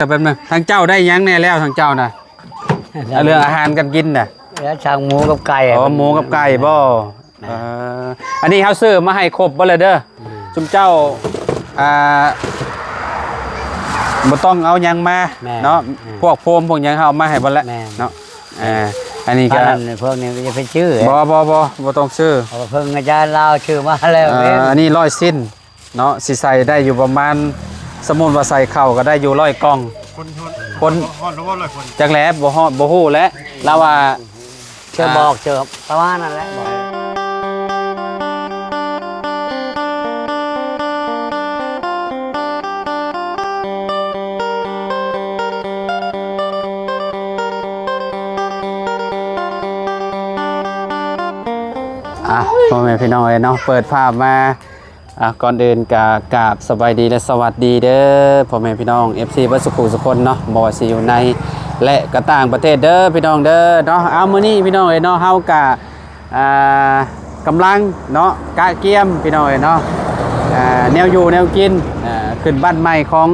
ແປັບໜຶ່ງ ທາງເຈົ້າໄດ້ຫຍັງແດ່ແລ້ວ ທາງເຈົ້ານະ? ເລື່ອງອາຫານການກິນນະ? ແລ້ວສັ່ງໝູກັບໄກ່. ອໍ ໝູກັບໄກ່ບໍ່? ແມ່ນ. ເອີ ອັນນີ້ເຮົາຊື້ມາໃຫ້ຄົບເບິດແລ້ວເດີ. ອືມ ຊຸມເຈົ້າ ອ່າ ບໍ່ຕ້ອງເອົາຫຍັງມາ. ແມ່ນ. ເນາະ. ອືມ ພວກໂຟມພວກຫຍັງເຮົາເອົາມາໃຫ້ເບິດແລ້ວ. ແມ່ນ. ເນາະ. ອ່າ ອັນນີ້ກໍ ພວກນີ້ກໍຢ່າໄປຊື້. ບໍ່ ບໍ່ ບໍ່ ບໍ່ຕ້ອງຊື້. ເອົາເພິ່ງອາຈານລາວຊື້ມາແລ້ວ. ອ່າ ເດ້ ອັນນີ້ຮ້ອຍຊິ້ນເນາະ ຊິໃສ່ໄດ້ຢູ່ປະມານ ສົມມຸດວ່າໃສ່ເຂົ້າກໍໄດ້ຢູ່ຮ້ອຍກ່ອງ. ຄົນ ຄົນ ຮອດ ຮອດ ຮອດ ຮອດ ຄົນ ຈັກແຫຼະ ບໍ່ຮອດ ບໍ່ຮູ້ແຫຼະ. ລາວວ່າ ເຊື່ອ ອ່າ ບອກ ເຊື່ອ ປະມານນັ້ນແຫຼະ ບອກ. ອ່ະ ພໍ່ແມ່ພີ່ນ້ອງເອີຍເນາະ ເປີດພາບມາ ອ່າ ກ່ອນອື່ນກະກາບສະບາຍດີ ແລະ ສະຫວັດດີເດີ ພໍ່ແມ່ພີ່ນ້ອງ ເອັຟຊີ ເບິດສູ່ຜູ້ສູ່ຄົນເນາະ ບໍ່ວ່າຊິຢູ່ໃນ ແລະ ກະຕ່າງປະເທດເດີ ພີ່ນ້ອງເດີເນາະ. ເອົາ ມື້ນີ້ພີ່ນ້ອງເອີຍເນາະ ເຮົາກະ ອ່າ ກຳລັງເນາະ ກະກຽມ ພີ່ນ້ອງເອີຍເນາະ ອ່າ ແນວຢູ່ແນວກິນ ອ່າ ຂຶ້ນບ້ານໃໝ່ຂອງ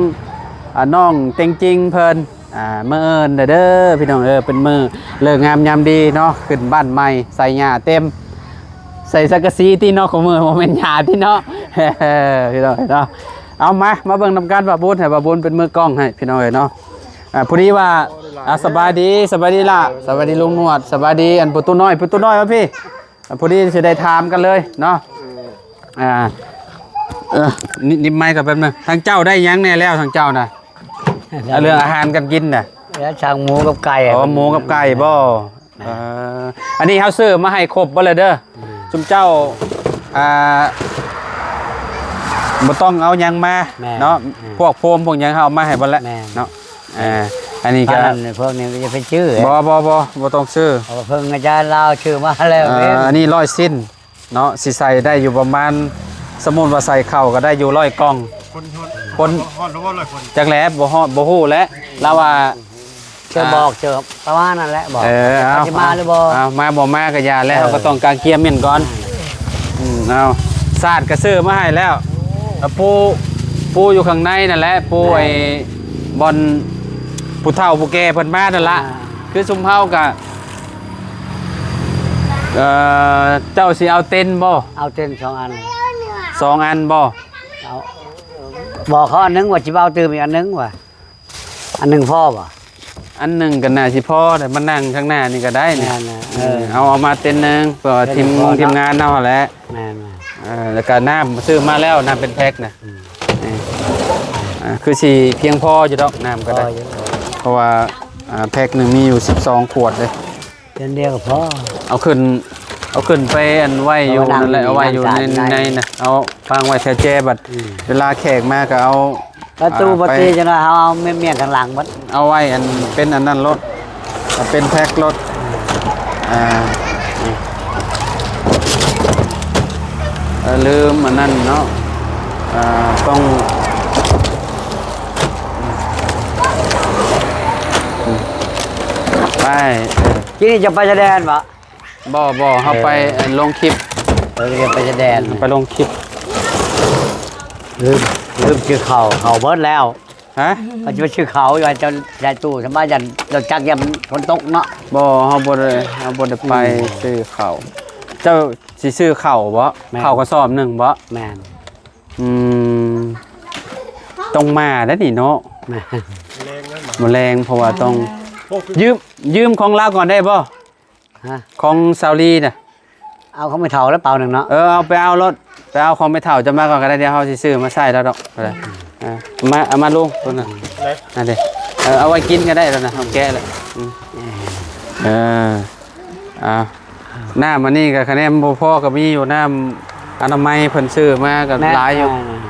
ອ່າ ນ້ອງເຕັງຈິງເພິ່ນ. ອ່າ ມື້ອື່ນເດີ ເດີ ພີ່ນ້ອງເອີຍ ເປັນມື້ເລີກງາມຍາມດີເນາະ ຂຶ້ນບ້ານໃໝ່ ໃສ່ຫຍ້າເຕັມ ໃສ່ສັງກະສີຕິເນາະ ຂອງມື້ ບໍ່ແມ່ນຫຍ້າຕິເນາະ ພີ່ນ້ອງເອີຍເນາະ. ເອົາ ມາ ມາເບິ່ງນຳກັນ ບ່າວບຸນ ໃຫ້ບ່າວບຸນເປັນມືກ້ອງໃຫ້ ພີ່ນ້ອງເອີຍເນາະ. ອ່າ ພໍດີວ່າ ອ່າ ສະບາຍດີ ສະບາຍດີຫຼ້າ ສະບາຍດີລຸງໜວດ ສະບາຍດີ ອັນ ປະຕູນ້ອຍ ປະຕູນ້ອຍ ມາພີ່. ອ່າ ພໍດີຊິໄດ້ຖາມກັນເລີຍເນາະ. ອ່າ ເອີ ນິ ນິບໄມກ່ອນແປັບໜຶ່ງ ທາງເຈົ້າໄດ້ຫຍັງແດ່ແລ້ວ ທາງເຈົ້ານະ? ເລື່ອງອາຫານການກິນນະ? ແລ້ວສັ່ງໝູກັບໄກ່. ອໍ ໝູກັບໄກ່ບໍ່? ແມ່ນ. ເອີ ອັນນີ້ເຮົາຊື້ມາໃຫ້ຄົບເບິດແລ້ວເດີ. ອືມ ຊຸມເຈົ້າ ອ່າ ບໍ່ຕ້ອງເອົາຫຍັງມາ. ແມ່ນ. ເນາະ. ອືມ ພວກໂຟມພວກຫຍັງເຮົາເອົາມາໃຫ້ເບິດແລ້ວ. ແມ່ນ. ເນາະ. ອ່າ ອັນນີ້ກໍ ພວກນີ້ກໍຢ່າໄປຊື້. ບໍ່ ບໍ່ ບໍ່ ບໍ່ຕ້ອງຊື້. ເອົາເພິ່ງອາຈານລາວຊື້ມາແລ້ວ. ອ່າ ເດ້ ອັນນີ້ຮ້ອຍຊິ້ນເນາະ ຊິໃສ່ໄດ້ຢູ່ປະມານ ສົມມຸດວ່າໃສ່ເຂົ້າກໍໄດ້ຢູ່ຮ້ອຍກ່ອງ. ຄົນ ຄົນ ຮອດ ຮອດ ຮອດ ຮ້ອຍຄົນ ຈັກແຫຼະ ບໍ່ຮອດ ບໍ່ຮູ້ແຫຼະ. ລາວວ່າ ເຊື່ອ ອ່າ ບອກ ເຊື່ອ ປະມານນັ້ນແຫຼະ ບອກ. ເອີ ເອົາ ຊິມາຫຼືບໍ່? ເອົາ ມາບໍ່ມາກໍຢ່າແຫຼະ. ເອີ ເຮົາກໍຕ້ອງການກຽມໝັ້ນກ່ອນ. ອືມ ອືມ ເອົາ ສາດກໍຊື້ມາໃຫ້ແລ້ວ ແລ້ວປູ ປູຢູ່ຂ້າງໃນນັ້ນແຫຼະ ປູ ແມ່ນ ໄອ້ບ່ອນຜູ້ເຖົ້າຜູ້ແກ່ເພິ່ນມານັ້ນລະ. ອ່າ ຄືຊຸມເຮົາກະ ເອີ ເຈົ້າຊິເອົາເຕັນບໍ່? ເອົາເຕັນສອງອັນ. ສອງອັນບໍ່? ເອົາ ບອກເຂົາອັນໜຶ່ງວ່າຊິເອົາຕື່ມອີກອັນໜຶ່ງວ່າ ອັນໜຶ່ງພໍບໍ່? ອັນໜຶ່ງກໍໜ້າຊິພໍແຫຼະ ມານັ່ງທາງໜ້ານີ້ກໍໄດ້ນີ້. ແມ່ນນະ. ເອີ ເອີ ເອົາ ເອົາມາເຕັນໜຶ່ງ ເພື່ອທີມ ເຕັນໜຶ່ງ ທີມງານເຮົາຫັ້ນແຫຼະ. ແມ່ນໆ. ເອີ ແລ້ວກໍນ້ຳຊື້ມາແລ້ວ ນ້ຳເປັນແພັກນະ. ອືມ ນີ້ ອ່າ ຄືຊິພຽງພໍຢູ່ດອກ ນ້ຳກໍໄດ້ ພໍຢູ່ ເພາະວ່າ ອ່າ ແພັກໜຶ່ງມີຢູ່ສິບສອງຂວດເດ້. ເດືອນດຽວກໍພໍ. ເອົາຂຶ້ນ ເອົາຂຶ້ນໄປອັນໄວ້ຢູ່ນັ້ນແຫຼະ ເອົາໄວ້ຢູ່ໃນ ໃນນະ ເອົາວາງໄວ້ແຖວແຈບັດ. ອືມ ເວລາແຂກມາກໍເອົາ ປະຕູ ອ່າ ປະຕີ ໄປ ຈັ່ງນັ້ນ ເຮົາເອົາມ້ຽນໆທາງຫຼັງໝົດ ເອົາໄວ້ອັນເປັນອັນນັ້ນໂລດ ເອົາເປັນແພັກໂລດ. ອ່າ ເອີ ລືມອັນນັ້ນເນາະ ອ່າ ຕ້ອງ ໄປ ເອີ ກິນນີ້ຈະໄປຊາຍແດນບໍ່? ບໍ່ ບໍ່ ເຮົາໄປ ເອີ ລົງຄລິບ. ເອີ ຈະໄປຊາຍແດນ ໄປລົງຄລິບ. ລືມ ລືມຊື້ເຂົ້າ ເຂົ້າເບິດແລ້ວ. ຮະ? ເຂົາຈະໄປຊື້ເຂົ້າຢູ່ ເຈົ້າໃສ່ຕູ້ ສະບາຍ ຢ້ານລົດຈັກ ຢ້ານຝົນຕົກເນາະ. ບໍ່ ເຮົາບໍ່ໄດ້ ເຮົາບໍ່ໄດ້ໄປ ອືມ ຊື້ເຂົ້າ. ເຈົ້າຊິຊື້ເຂົ້າບໍ່? ແມ່ນ. ເຂົ້າກະສອບໜຶ່ງບໍ່? ແມ່ນ. ອືມ ຕ້ອງມາໄດ້ນີ້ເນາະ. ແມ່ນ. ມື້ແລງ ເພາະວ່າຕ້ອງ ຢືມ ຢືມຂອງລາວກ່ອນໄດ້ບໍ່? ຮະ? ຂອງຊາວລີນະ. ເອົາຂອງແມ່ເຖົ້າແລ້ວເປົາໜຶ່ງເນາະ. ເອີ ເອົາໄປເອົາໂລດ ໄປເອົາຂອງແມ່ເຖົ້າຈະມາກ່ອນກໍໄດ້ ດຽວເຮົາຊິຊື້ມາໃສ່ແລ້ວດອກ. ເອົາມາ ເອົາມາລຸງ ໂຕນັ້ນ ນັ້ນເດ້. ເອີ ເອົາໄວ້ກິນກໍໄດ້ແລ້ວນະ ເຮົາແກະແລ້ວ. ອືມ ເອີ ອ່າ ນ້ຳອັນນີ້ກໍຄະແນນບໍ່ພໍກໍມີຢູ່ ນ້ຳອະນາໄມເພິ່ນຊື້ມາກໍຫຼາຍຢູ່. ແມ່ນ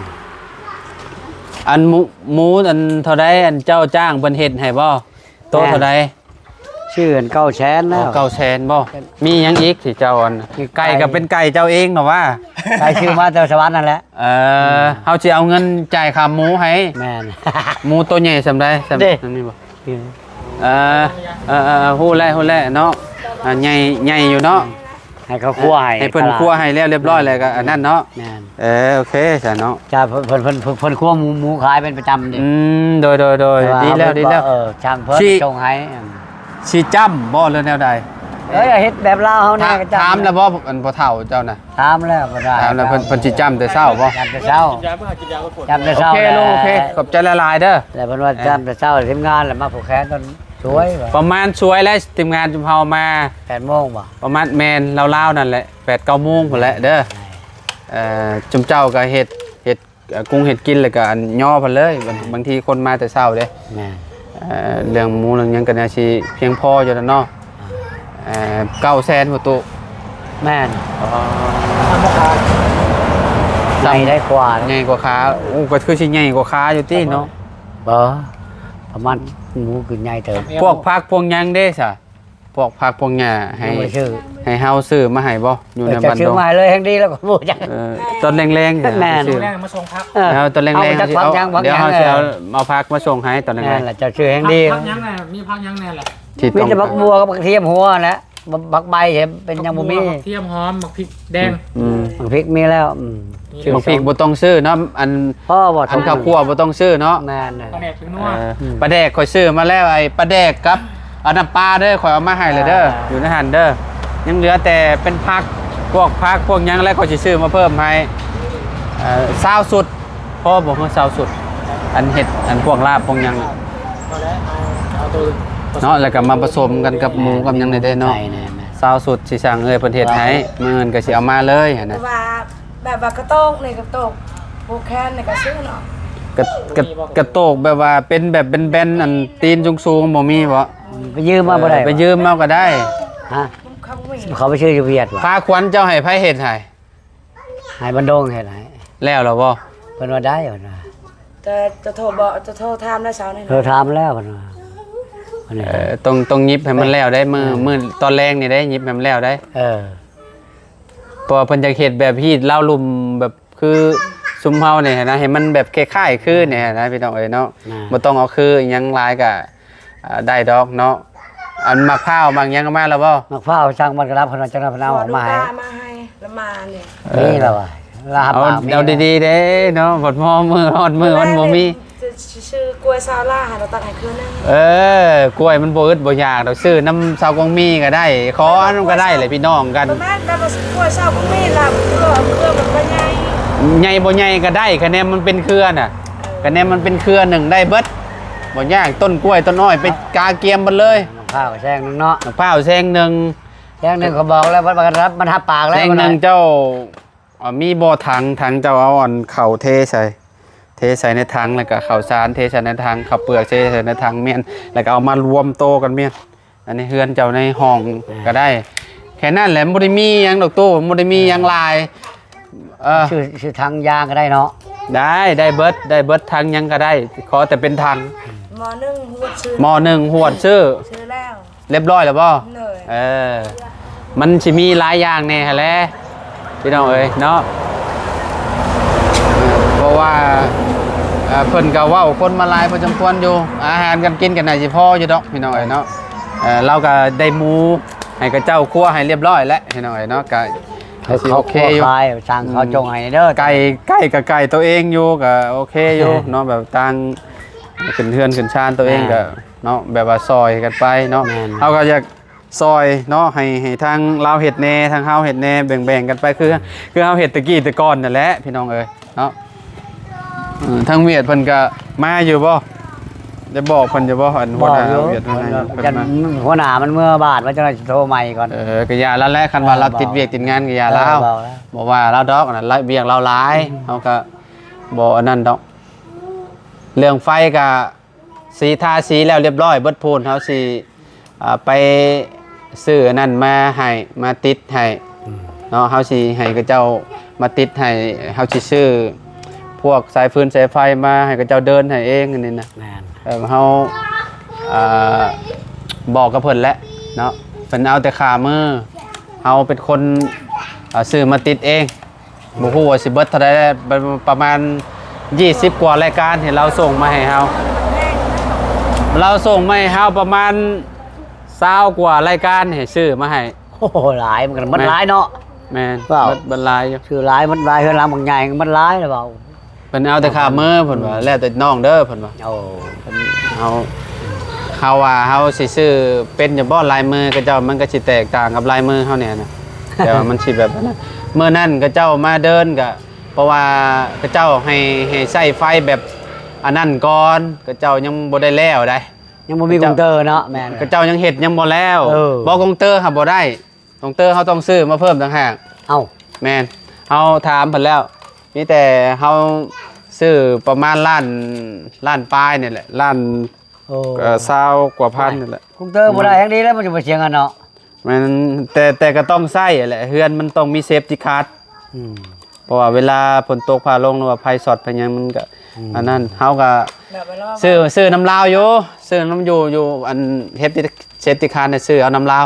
ອັນໝູ ໝູອັນເທົ່າໃດ ອັນເຈົ້າຈ້າງເພິ່ນເຮັດໃຫ້ບໍ່? ໂຕເທົ່າໃດ? ຊື້ອັນເກົ້າແສນແລ້ວ. ອໍ ເກົ້າແສນບໍ່? ມີຫຍັງອີກທີ່ເຈົ້າອັນ ມີໄກ່ ໄກ່ກໍເປັນໄກ່ເຈົ້າເອງເນາະວ່າ ໄກ່ຊື້ມາແຕ່ສະຫວັນນັ້ນແຫຼະ. ເອີ ອືມ ເຮົາຊິເອົາເງິນຈ່າຍຄ່າໝູໃຫ້. ແມ່ນ. ໝູໂຕໃຫຍ່ສ່ຳໃດ? ສ່ຳ ສ່ຳນີ້ບໍ່? ເອີ ເອີ ເອີ ຮູ້ແລ້ວ ຮູ້ແລ້ວເນາະ. ອ່າ ໃຫຍ່ ໃຫຍ່ຢູ່ເນາະ. ອືມ ໃຫ້ເຂົາຄົວໃຫ້ ໃຫ້ເພິ່ນຄົວໃຫ້ແລ້ວລຽບຮ້ອຍແລ້ວກໍອັນນັ້ນເນາະ. ແມ່ນ ເອີ ໂອເຄຊະເນາະ. ຈ້າ ເພິ່ນ ເພິ່ນ ເພິ່ນ ເພິ່ນຄົວໝູ ໝູຂາຍເປັນປະຈຳເດ້. ອືມ ໂດຍ ໂດຍ ໂດຍ ດີແລ້ວ ດີແລ້ວ. ເອີ ຊ່າງເພິ່ນສົ່ງໃຫ້. ຊິຈ້ຳບໍ່ ຫຼືແນວໃດ? ເອີ ເຮັດແບບລາວເຮົາແດ່. ຖາມແລ້ວບໍ່ ອັນພໍ່ເຖົ້າເຈົ້ານະ? ຖາມແລ້ວ ບໍ່ໄດ້ ຖາມແລ້ວ ເພິ່ນ ເພິ່ນຊິຈ້ຳແຕ່ເຊົ້າບໍ່? ຈ້ຳແຕ່ເຊົ້າ ຈ້ຳແຕ່ເຊົ້າ. ໂອເຄ ແລ້ວ ລຸງ ໂອເຄ ຂອບໃຈຫຼາຍໆເດີ. ແລ້ວເພິ່ນວ່າ ເອີ ຈ້ຳແຕ່ເຊົ້າ ທີມງານແລ້ວມາຜູກແຂນຕອນສວຍ. ປະມານສວຍແລ້ວ ທີມງານຈຸມເຮົາມາ ແປດໂມງບໍ່? ປະມານ ແມ່ນ ລາວໆນັ້ນແຫຼະ ແປດເກົ້າໂມງພຸ້ນແຫຼະເດີ. ເອີ ຈຸມເຈົ້າກໍເຮັດ ເຮັດ ເອີ ກຸງເຮັດກິນ ແລ້ວກໍອັນຍໍເພິ່ນເລີຍ. ບາງ ບາງທີຄົນມາແຕ່ເຊົ້າເດ້. ແມ່ນ ເອີ ເລື່ອງໝູເລື່ອງຫຍັງກໍໜ້າຊິພຽງພໍຢູ່ແລ້ວເນາະ. ເອີ ເກົ້າແສນບໍ່ຕູ້? ແມ່ນ. ອໍ ໃຫຍ່ໄດ້ກວ່າ ໃຫຍ່ກວ່າຂາ. ໂອ້ ກໍຄືຊິໃຫຍ່ກວ່າຂາຢູ່ຕິເນາະ. ບໍ່ ປະມານໝູຄືໃຫຍ່ເຕີບ. ພວກຜັກພວກຫຍັງເດ້ຊະ? ພວກຜັກພວກຫຍ້າໃຫ້ ຍັງບໍ່ໄດ້ຊື້ ໃຫ້ເຮົາຊື້ມາໃຫ້ບໍ່? ຢູ່ໃນບ້ານດອງ ຊື້ມາໃຫ້ເລີຍແຮ່ງດີ ແລ້ວກໍບໍ່ຈັກ. ເອີ ຕອນແລງໆ ແມ່ນ ຊື້ ຕອນແລງໆ ເອົາ ເອົາ ດຽວເຮົາຊິເອົາ ເອີ ເອົາຜັກມາສົ່ງໃຫ້ຕອນແລງໆ. ແມ່ນແຫຼະ ເຈົ້າຊື້ແຮ່ງດີ. ແມ່ນແຫຼະ ເຈົ້າຊື້ແຮ່ງດີ. ຜັກຫຍັງແດ່? ມີຜັກຫຍັງແດ່ລະ? ມີແຕ່ຜັກບົວກັບຜັກທຽມຫົວຫັ້ນແຫຼະ. ບັກ ບັກໃບເຫັນເປັນຫຍັງບໍ່ມີ. ບັກບົວ ບັກທຽມຫອມ ບັກພິກແດງ. ອືມ ບັກພິກມີແລ້ວ. ອືມ ບັກພິກບໍ່ຕ້ອງຊື້ເນາະ. ອັນ ພໍບໍ່ ອັນເຂົ້າຄົວບໍ່ຕ້ອງຊື້ເນາະ. ແມ່ນ ປາແດກ ເອີ ປາແດກຂ້ອຍຊື້ມາແລ້ວ. ໄອ້ປາແດກກັບ ອັນ ນ້ຳປາເດີ ຂ້ອຍເອົາມາໃຫ້ແລ້ວເດີ. ອ່າ ຢູ່ໃນຫັ້ນເດີ. ຍັງເຫຼືອແຕ່ເປັນຜັກ ພວກຜັກພວກຫຍັງ ແລ້ວຂ້ອຍຊິຊື້ມາເພີ່ມໃຫ້ ເອີ ຊາວຊຸດ. ພໍບໍ່ ຊາວຊຸດ? ອັນເຮັດ ອັນພວກລາບພວກຫຍັງ ພໍແລ້ວ ເອົາ ເອົາໂຕອື່ນເນາະ. ແລ້ວກໍມາປະສົມກັນກັບໝູກັບຫຍັງໄດ້ເນາະ. ຊາວຊຸດຊິສັ່ງເອື້ອຍເພິ່ນເຮັດໃຫ້ ມື້ອື່ນກໍຊິເອົາມາເລີຍຫັ້ນນະ. ແຕ່ວ່າແບບວ່າກະໂຕກນີ້ ກະໂຕກ ຜູກແຂນນີ້ກໍຊື້ເນາະ. ກະ ກະ ກະໂຕກແບບວ່າເປັນແບບແບນໆ ອັນຕີນສູງໆ ບໍ່ມີບໍ່? ໄປຢືມມາບໍ່ໄດ້ ເອີ ໄປຢືມເອົາກໍໄດ້. ຮະ? ເຂົາບໍ່ມີ ເຂົາໄປຊື້ຢູ່ຫວຽດບໍ່? ພາຂວັນເຈົ້າໃຫ້ໃຜເຮັດໃຫ້? ໃຫ້ບັນດົງເຮັດໃຫ້. ແລ້ວລະບໍ່? ເພິ່ນວ່າໄດ້ ເພິ່ນວ່າ. ແຕ່ຈະໂທບອກ ຈະໂທຖາມແລ້ວເຊົ້ານີ້ ໂທຖາມແລ້ວ ເພິ່ນວ່າ. ເອີ ຕ້ອງ ຕ້ອງຫຍິບໃຫ້ມັນແລ້ວໄດ໋. ມື້ ເອີ ມື້ຕອນແລງນີ້ໄດ໋ ຫຍິບໃຫ້ມັນແລ້ວໄດ໋. ເອີ ເພາະວ່າເພິ່ນຢາກເຮັດແບບຮີດລາວລຸ່ມ ແບບຄືຊຸມເຮົານີ້ຫັ້ນນະ ໃຫ້ມັນແບບຄ້າຍໆຄືນີ້ຫັ້ນນະ ພີ່ນ້ອງເອີຍເນາະ. ບໍ່ຕ້ອງເອົາຄືອີຫຍັງຫຼາຍກະ ອ່າ ໄດ້ດອກເນາະ. ອັນໝາກພ້າວໝາກຫຍັງເອົາມາແລ້ວບໍ່? ໝາກພ້າວຊ່າງມັນກະດັບ ເພິ່ນວ່າຈັ່ງນັ້ນ ເພິ່ນເອົາອອກມາໃຫ້. ມາໃຫ້ລະມານີ້. ເອີ ມີແລ້ວວ່າ ລະຫາປາກ ເອົາ ມີ ເອົາດີໆເດ້ເນາະ. ບັດພໍມື້ຮອດມື້ມັນບໍ່ມີ. ຊື້ກ້ວຍຊາວລາວ ໃຫ້ລາວຕັດໃຫ້ຄືນໜຶ່ງ. ເອີ ກ້ວຍມັນບໍ່ອຶດບໍ່ຢາກດອກ. ຊື້ນຳຊາວກອງມີກໍໄດ້ ຂໍນຳກໍໄດ້ແຫຼະ ພີ່ນ້ອງກັນ. ບໍ່ແມ່ນ ແບບວ່າຊື້ກ້ວຍຊາວກອງມີລະ ເຄືອ ເຄືອມັນບໍ່ໃຫຍ່ ໃຫຍ່ບໍ່ໃຫຍ່ກໍໄດ້ ຄະແນນມັນເປັນເຄືອນະ. ເອີ ຄະແນນມັນເປັນເຄືອໜຶ່ງໄດ້ເບິດ. ບໍ່ຍາກ ຕົ້ນກ້ວຍຕົ້ນອ້ອຍໄປກາກຽມເບິດເລີຍ. ໝາກພ້າວແຊງໜຶ່ງເນາະ ໝາກພ້າວແຊງໜຶ່ງ ແຊງໜຶ່ງ ເຂົາບອກແລ້ວວ່າ ມັນຮັບປາກແລ້ວ. ແຊງໜຶ່ງເຈົ້າ ເອີ ມີບໍ່ຖັງ ຖັງເຈົ້າເອົາອັນເຂົ້າເທໃສ່ ເທໃສ່ໃນຖັງ ແລ້ວກໍເຂົ້າສານເທໃສ່ໃນຖັງ ເຂົ້າເປືອກເທໃສ່ໃນຖັງ ແມ່ນ ແລ້ວກໍເອົາມາລວມໂຕກັນ ແມ່ນ. ອັນນີ້ເຮືອນເຈົ້າໃນຫ້ອງກໍໄດ້ ແຄ່ນັ້ນແຫຼະ. ບໍ່ໄດ້ມີຫຍັງດອກຕູ້ ບໍ່ໄດ້ມີຫຍັງຫຼາຍ. ເອີ ຊື້ ຊື້ຖັງຢາງກໍໄດ້ເນາະ. ໄດ້ ໄດ້ເບິດ ໄດ້ເບິດ ຖັງຫຍັງກໍໄດ້ ຂໍແຕ່ເປັນຖັງ. ໝໍ້ໜຶ່ງຫວດຊື້ ໝໍ້ໜຶ່ງຫວດຊື້ ຊື້ແລ້ວ ຮຽບຮ້ອຍແລ້ວບໍ່? ໂດຍ ເອີ ມັນຊິມີຫຼາຍຢ່າງແດ່ຫັ້ນແຫຼະ ພີ່ນ້ອງເອີຍເນາະ. ເອີ ເພາະວ່າ ເອີ ເພິ່ນກໍເວົ້າຄົນມາຫຼາຍພໍສົມຄວນຢູ່ ອາຫານການກິນກໍໜ້າຊິພໍຢູ່ດອກ ພີ່ນ້ອງເອີຍເນາະ. ເອີ ລາວກໍໄດ້ໝູໃຫ້ເຂົາເຈົ້າຄົວໃຫ້ຮຽບຮ້ອຍແລ້ວ ພີ່ນ້ອງເອີຍເນາະ ກໍ ກໍຊິໂອເຄຢູ່. ເຂົາຄົວຂາຍ ຊ່າງເຂົາຈົ່ງໃຫ້ເດີ ໄກ່ ໄກ່ກໍໄກ່ໂຕເອງຢູ່ ກໍໂອເຄຢູ່ເນາະ ແບບຕ່າງ ຂຶ້ນເຮືອນຂຶ້ນຊານໂຕເອງ ອ່າ ກໍເນາະ ແບບວ່າຊ່ອຍກັນໄປເນາະ. ແມ່ນ ເຮົາກໍຢາກຊ່ອຍເນາະ ໃຫ້ ໃຫ້ທາງລາວເຮັດແດ່ ທາງເຮົາເຮັດແດ່ ແບ່ງໆກັນໄປ ຄື ຄືເຮົາເຮັດແຕ່ກີ້ແຕ່ກ່ອນນັ້ນແຫຼະ ພີ່ນ້ອງເອີຍເນາະ. ເອີ ທາງຫວຽດເພິ່ນກໍມາຢູ່ບໍ່? ໄດ້ບອກເພິ່ນຢູ່ບໍ່? ອັນຫົວໜ້າຫວຽດ ເພິ່ນມາຢູ່ ເພິ່ນວ່າ ຫົວໜ້າມັນເມືອບ້ານ ວ່າຈັ່ງໃດຊິໂທໃໝ່ກ່ອນ. ເອີ ກໍຢ່າລາວແຫຼະ ຄັນວ່າລາວຕິດວຽກຕິດງານກໍຢ່າລາວ ເອີ ບອກແລ້ວ ບໍ່ວ່າລາວດອກ ອັນນັ້ນລາວ ວຽກລາວຫຼາຍ ເຮົາກໍບໍ່ອັນນັ້ນດອກ. ເລື່ອງໄຟກໍ ສີ ທາສີແລ້ວຮຽບຮ້ອຍເບິດພຸ້ນ ເຮົາຊິ ອ່າ ໄປຊື້ອັນນັ້ນມາໃຫ້ ມາຕິດໃຫ້ ອືມ ເນາະ ເຮົາຊິໃຫ້ເຂົາເຈົ້າມາຕິດໃຫ້ ເຮົາຊິຊື້ພວກສາຍຟືນສາຍໄຟມາໃຫ້ເຂົາເຈົ້າເດີນໃຫ້ເອງ ອັນນີ້ນະ. ແມ່ນ ເອີ ເຮົາ ອ່າ ບອກກັບເພິ່ນແຫຼະເນາະ ເພິ່ນເອົາແຕ່ຄ່າມື ເຮົາເປັນຄົນ ອ່າ ຊື້ມາຕິດເອງ. ບໍ່ຮູ້ວ່າຊິເບິດເທົ່າໃດ ປະ ປະມານຊາວກວ່າລາຍການ ທີ່ລາວສົ່ງມາໃຫ້ເຮົາ ລາວສົ່ງມາໃຫ້ເຮົາປະມານຊາວກວ່າລາຍການ ໃຫ້ຊື້ມາໃຫ້ ໂອ້ ຫຼາຍ ມັນກໍໝົດ ແມ່ນ ຫຼາຍເນາະ. ແມ່ນ ເວົ້າ ເບິດ ເບິດຫຼາຍຢູ່ ຊື້ຫຼາຍ ໝົດຫຼາຍ ເຮືອນຫຼັງບັກໃຫຍ່ກໍໝົດຫຼາຍແລ້ວເວົ້າ. ເພິ່ນເອົາແຕ່ຄ່າເມືອ ເພິ່ນວ່າ ແລ້ວແຕ່ນ້ອງເດີ ເພິ່ນວ່າ. ໂອ້ ເຮົາ ເຮົາວ່າເຮົາຊິຊື້ເປັນຢູ່ບໍ່ ລາຍມືເຂົາເຈົ້າ ມັນກໍຊິແຕກຕ່າງກັບລາຍມືເຮົາແດ່ນະ ແຕ່ວ່າມັນຊິແບບນັ້ນ. ມື້ນັ້ນເຂົາເຈົ້າມາເດີນກໍ ເພາະວ່າເຂົາເຈົ້າໃຫ້ ໃຫ້ໃຊ້ໄຟແບບອັນນັ້ນກ່ອນ ເຂົາເຈົ້າຍັງບໍ່ໄດ້ແລ້ວໃດ໋. ຍັງບໍ່ມີກົງເຕີເນາະ. ແມ່ນ ເຂົາເຈົ້າຍັງເຮັດຍັງບໍ່ແລ້ວ. ເອີ ບໍ່ ກົງເຕີຫາບໍ່ໄດ້ ກົງເຕີເຮົາຕ້ອງຊື້ມາເພີ່ມຕ່າງຫາກ. ເອົ້າ ແມ່ນ ເຮົາຖາມເພິ່ນແລ້ວ ມີແຕ່ເຮົາຊື້ປະມານລ້ານ ລ້ານປາຍນີ້ແຫຼະ ລ້ານ ໂອ້ ເອີ ຊາວກວ່າພັນນີ້ແຫຼະ. ກົງເຕີບໍ່ໄດ້ ແຮງດີແລ້ວ ມັນຈະໄປເສຍເງິນເນາະ. ແມ່ນ ແຕ່ ແຕ່ກໍຕ້ອງໃຊ້ແຫຼະ ເຮືອນມັນຕ້ອງມີເຊຟຕີ້ຄາດ. ອືມ ເພາະວ່າເວລາຝົນຕົກຟ້າລົງ ຫຼືວ່າໄຟຊັອດໄຟຫຍັງ ມັນກໍ ອືມ ອັນນັ້ນ ເຮົາກໍ ແບບວ່າລາວ ຊື້ ຊື້ນຳລາວຢູ່ ຊື້ນຳຢູ່ ຢູ່ອັນເຮັດເຊຟຕີ້ຄາດ ຊື້ເອົານຳລາວ.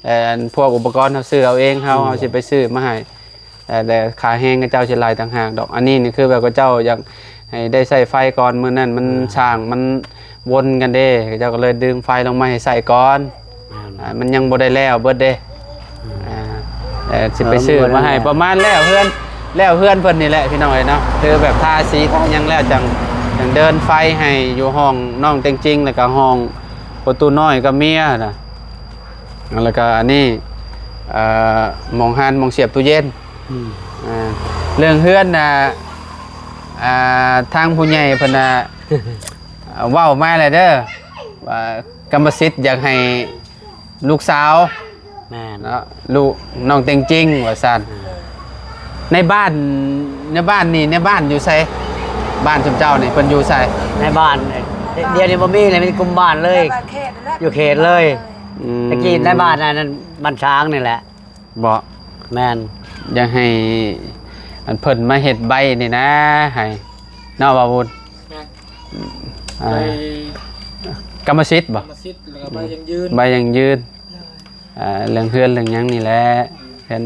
ແຕ່ອັນພວກອຸປະກອນເຮົາຊື້ເອົາເອງ ເຮົາ ອືມ ເຮົາຊິໄປຊື້ມາໃຫ້ ແຕ່ ແຕ່ຄ່າແຮງເຂົາເຈົ້າຊິໄລ່ຕ່າງຫາກດອກ. ອັນນີ້ນີ້ຄືແບບເຂົາເຈົ້າຢາກໃຫ້ໄດ້ໃຊ້ໄຟກ່ອນ ມື້ນັ້ນມັນ ອ່າ ຊ່າງມັນວົນກັນເດ້ ເຂົາເຈົ້າກໍເລີຍດຶງໄຟລົງມາໃຫ້ໃຊ້ກ່ອນ. ອ່າ ອ່າ ມັນຍັງບໍ່ໄດ້ແລ້ວເບິດເດ້. ອ່າ ອ່າ ເອີ ຊິໄປຊື້ມາໃຫ້ ເອີ ປະມານແລ້ວເຮືອນ ແລ້ວເຮືອນເພິ່ນນີ້ແຫຼະ ພີ່ນ້ອງເອີຍເນາະ. ຄືແບບທາສີທາຫຍັງແລ້ວ ຈັ່ງ ຈັ່ງເດີນໄຟໃຫ້ຢູ່ຫ້ອງນ້ອງແຕງຈິງ ແລ້ວກໍຫ້ອງປະຕູນ້ອຍກັບເມຍນະ. ແລ້ວກໍອັນນີ້ ເອີ ໝ່ອງຫັ້ນ ໝ່ອງສຽບຕູ້ເຢັນ. ອືມ ອ່າ ເລື່ອງເຮືອນນະ ອ່າ ທາງຜູ້ໃຫຍ່ເພິ່ນນະ ເວົ້າມາແລ້ວເດີ ວ່າກຳມະສິດຢາກໃຫ້ລູກສາວ ແມ່ນ ເນາະ ລູກນ້ອງເຕັງຈິງວ່າຊັ້ນ. ອ່າ ໃນບ້ານ ໃນບ້ານນີ້ ໃນບ້ານຢູ່ໃສ? ບ້ານຊຸມເຈົ້ານີ້ເພິ່ນຢູ່ໃສ? ໃນບ້ານ ດຽວນີ້ບໍ່ມີເລີຍ ມີກຸ່ມບ້ານເລີຍ ຢູ່ເຂດເລີຍ. ອືມ ຕະກີ້ໃນບ້ານອັນນັ້ນ ບ້ານຊ້າງນີ້ແຫຼະ. ບໍ່ ແມ່ນ ຢາກໃຫ້ອັນເພິ່ນມາເຮັດໃບນີ້ນະ ໃຫ້ເນາະ ບ່າວບຸນ. ອ່າ ໃບກຳມະສິດບໍ່? ກຳມະສິດ ແລ້ວກໍໃບຢັ້ງຢືນ ໃບຢັ້ງຢືນ. ອ່າ ເລື່ອງເຮືອນເລື່ອງຫຍັງນີ້ແຫຼະ ເຮືອນ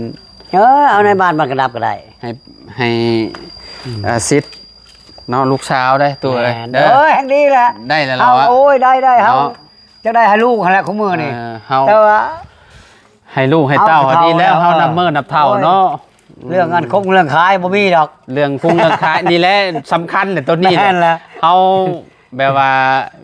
ເອີ ເອົາໃນບ້ານ ບ້ານກະດັບກໍໄດ້ ໃຫ້ ໃຫ້ ອືມ ເອີ ສິດເນາະ ລູກສາວໄດ້ ຕູ້ເອີຍ. ແມ່ນ ເດີ ໂອ້ຍ ແຮງດີແຫຼະ ໄດ້ແລ້ວ ເຮົາ ລະວະ ໂອ້ຍ ໄດ້ ໄດ້ ເຮົາ ເນາະ ຈະໄດ້ໃຫ້ລູກຫັ້ນແຫຼະ ຄູ່ມື້ນີ້. ເອີ ເຮົາ ແຕ່ວ່າ ໃຫ້ລູກໃຫ້ເຕົ້າ ເຮົາກໍເຖົ້າ ດີແລ້ວ ແລ້ວ ເຮົາ ເອີ ນັບມື້ນັບເຖົ້າເນາະ. ໂອ້ຍ ອືມ ເລື່ອງອັນຄົງເລື່ອງຂາຍບໍ່ມີດອກ ເລື່ອງຄົງເລື່ອງຂາຍນີ້ແຫຼະສຳຄັນແຫຼະ ໂຕນີ້ແຫຼະ. ແມ່ນລະ ເຮົາແບບວ່າ